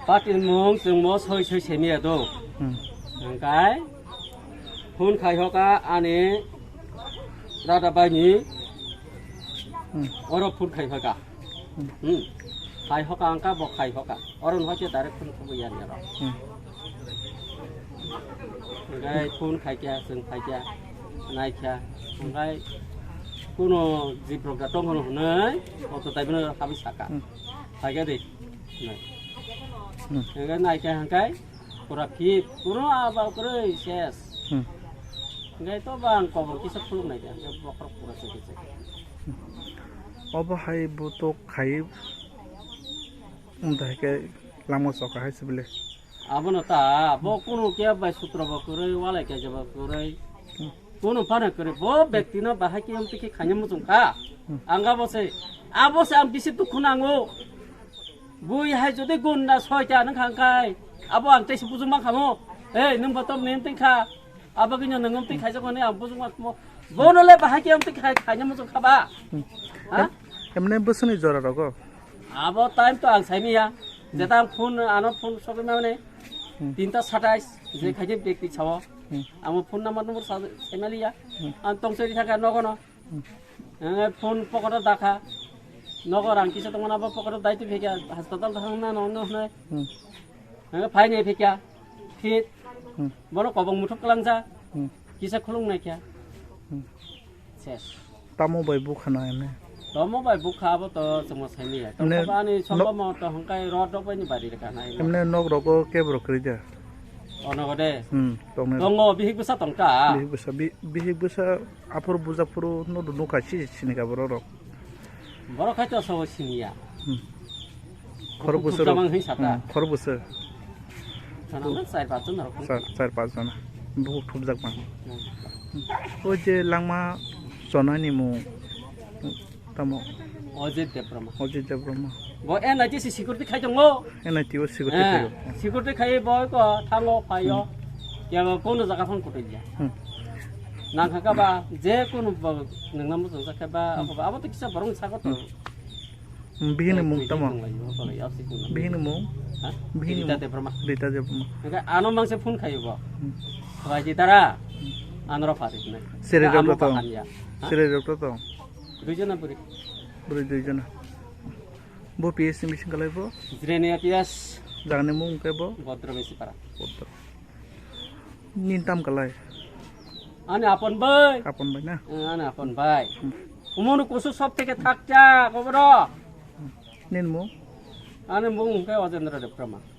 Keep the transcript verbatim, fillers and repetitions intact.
Party ni mung chwng mo soi soi semiya do. Hmm. Hwnkhe phone khai hoka ani dada bai ni. Hmm. Oro phone khai hoka. Hmm. Hmm. Khai hoka angka bo khai hoka. Oro no ke direct phone khubu ya ni oro. Hmm. Hwnkhe phone khai kya, chwng khai kya, nai kya. Hwnkhe kuno jiprok da tong hono hwnwi, auto tai bino habi saka. Hmm. Khai kya de. Nai. Hmm. Hwnkhe nai kya hwnkhe pura fit, pura aba kwrwi ses. Hmm. Hwnkhe to bang kobor kisa khuluk nai kya, hwnkhe bokrok pura se kisa. Obo hai butok khai, um, dai khe lama soka hai se bile. Abono ta, bo kunu khe bai sutro bo kwrwi, walai kaisa bo kwrwi. Hmm. Kunu phano kwrwi, bo bektino bahai khe amtwi khe khaina muchung kha. Hmm. Ang abo se, abo se ang bisi dukhu nango. Bui hai jodi gunda soita nang khang kai, abo ang teisi bujung mang khamo. Ei, nwng bo tom nem teng kha. Abo gini nwng amtwi khaijak mani ang bujung mang khamo. Bono le bahai khe amtwi khai, khaina muchung kha ba. Hmm. Ha? Em-, emne bwswkni jora rogo? Abo time to ang saimanya. Hmm. Jeta ang phone, ano phone sogwi mane. Hmm. Tinta satais, je Hmm. khaje bekti chawo. Hmm. Amo phone number number sa-, saimaliya. Hmm. Ang tongchori thaka nogono. Hmm. Eh, phone pocket o dakha. Nogo rang kisa tongmana bo pocket o dai tu phekya, hospital thang na no no hwnwi. Hmm. Eh, phai ni phekya. Fit. Hmm. Bono kobong muthuk kalang ja. Hmm. Kisa khulung nai kya. Hmm. Ses. Tamo bai bukha na ene? Tamo bai bukha abo to chwngma saimanya. Emne Tamo ba ani no- sombo mo to hwnkhe rod rok bai ni bari rwkha na ene. Emne nok rogo kebo rok kwrwi da? Ono gode. Hmm, tongnai rok. Tongo, bihik bwsa tongkha. Bihik bwsa, bi-, bihik bwsa aphuru buja phuru no do nukha si sini ka borok rok. Borok khai to sobo siniya. Hmm. Khorok Bukhuk bwswk rok. Jamang hai sata. Hmm, khorok bwswk. Sana na char pas jon rok. Char, char pas jona. Bukhuk thupjak bang. Hmm. O je langma chonani mung tamo? Ojit Debbarma. Ojit Debbarma. Bo N I T C security khai tongo. N I T o security Eh, khai. Security khai bo ko thango phaio. Hmm. Ya bo kono jaga phone kotai ya. Hmm. Nang kha ba je kono bo nang namo jang kha ba Hmm. abo ba abo to kisa borong sa ko to. Hmm. Hmm, bihini mung tamo? Bihini mung? Ha? Bihini Rita mung? Debbarma. Rita Debbarma. Enggak, ano mangse phone khayo bo. Hmm. Wai di tara. Hmm. Anro phatik nai. Sere Amo rok to tong. Pakan ya. Ha? Sere rok to tong. Dui jona buri. Buri dui jona. Bo P S ni bising kalai bo? Jirenia P S. Jagani mung ke bo? Bodro Mesipara. Bodro. Nin tam kalai? Ani apon bai. Apon bai na? Eh, ani apon bai. Hmm. Umunu kusu sob theke thakcha, koboro. Nin mung? Ani mung ke Ojendra Debbarma.